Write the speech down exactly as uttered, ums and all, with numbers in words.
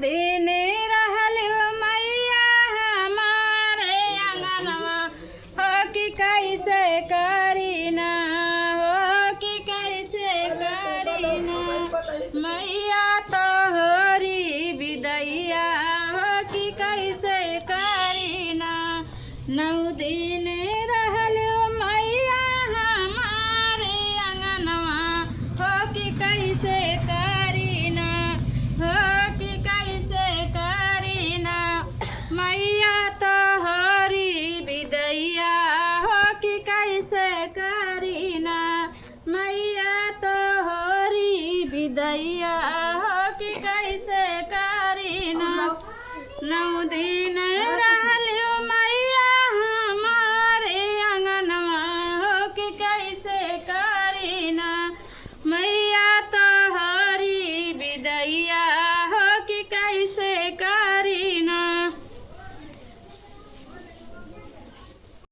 दिन रहलू मैया हमारे अंगनवा, हो कि कैसे करी ना, हो कि कैसे करी ना, मैया तोहरी बिदैया, हो कि कैसे करी ना। नौ दिन रहलू मैया हमारे अंगनवा, हो कि कैसे करी ना, हो कि कैसे करी ना, मैया तोहरी बिदैया, हो कि कैसे करी ना, मैया तोहरी बिदैया, हो कि कैसे करी ना। नौ दिन